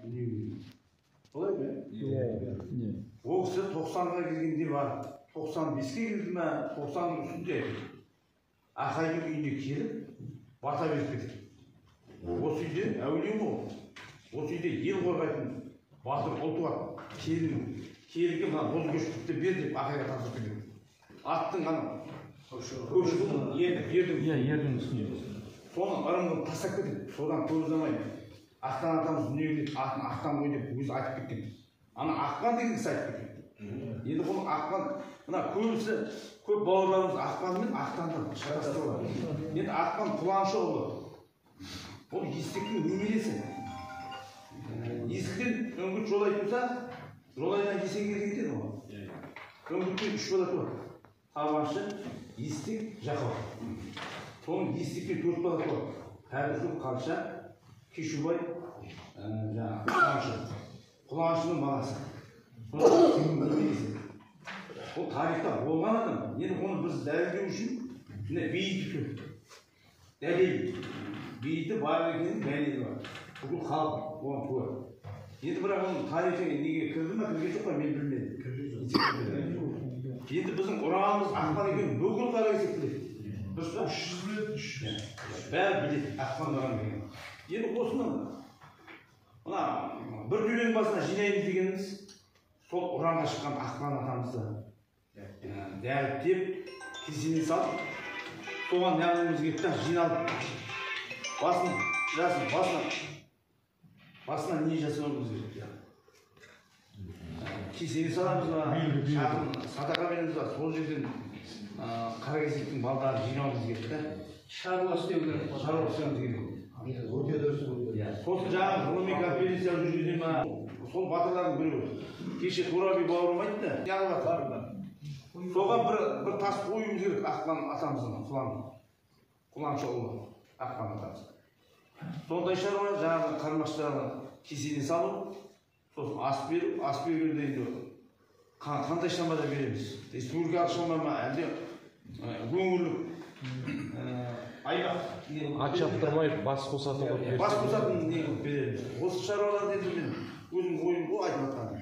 Дүниеге. Солай ма? Иә. Ол кісі 90-ға келгенде бар, 95-ке келді ме, 90-ның үстінде Ақайдың үйіне келіп, бата беріп кетті. Осы үйде әулие ғой. Осы үйде ел қорғайтын батыр ұл туады. Келінге мына бозкөштікті бер деп Ақайға тапсырып кетеді. Аттың ана көпшігі ердің. Иә, ердің үстіне. Соны ырым тастап кетеді. Содан көп ұзамай Ақтан атамыз дүниеге келеді, атын Ақтан қой деп өзі айтып кеткен. Ана Ақпан деген кісі айтып кеткен. Енді бұны Ақпан, мына көбісі, көп бауырларымыз Ақпан мен Ақтанды шатастырады. Енді Ақпан Құланшыұлы. Ол Естектің немересі. Есіктен Үңгіт Жолай туса, Жолайдан Есенгелді кетеді ғой. Үңгіттен 3 бала туады. Табаншы, Естек, Жақау. Соның Естектен 4 бала туады. Кәрізу, Қалша, Кешубай, жаңағы Құланшы. Құланшының баласы. Соның немересі. Ол тарихта болған адам. Енді оны біз дәлелдеу үшін міне бейіт тұр. Дәлел. Бейіті бар екенін дәлелі бар. Бүкіл халық оған куә. Енді бірақ оның тарихы неге кірді ме, кірген жоқ па, мен білмедім. Енді біздің ұранымыз Ақпан екенін бүкіл Қаракесек біледі. Дұрыс па? 300 біледі, 300. Бәрі біледі Ақпан ұран деген. Енді осыны мына бір дөңнің басына жинаймыз дегеніміз сол ұранға шыққан Ақпан атамызды дәріптеп, кесене салып, соған неғылуымыз керек та, жиналып басын жасын, басына не жасауымыз керек? Кесене саламыз ба, шағын садақа береміз ба, сол жерден Қаракесектің балдарын жинауымыз керек та. Шаруа істеу керек. Шаруа істеуіміз керек. Өте дұрыс. Сосын жаңағы ғылыми конференция жүргізе ма, сол батырлардың біреуі. Кеше Тураби бауырым айтты, неғып жатыр? Соған бір тас қоюымыз керек Ақпан атамыздың, Құланшыұлы Ақпан атамыз. Сондай шаруа жаңағы қармақшыларды кесене салу, сосын ас беру, ас бергенде енді қандай шамада береміз? Республикалық шама ма, әлде өңірлік аймақ Ат шаптырмай бас қосатын қылып берсек. Бас қосатын не қылып береміз? Осы шаруаларды енді мен өзім ойым ғой айтып жатқаным.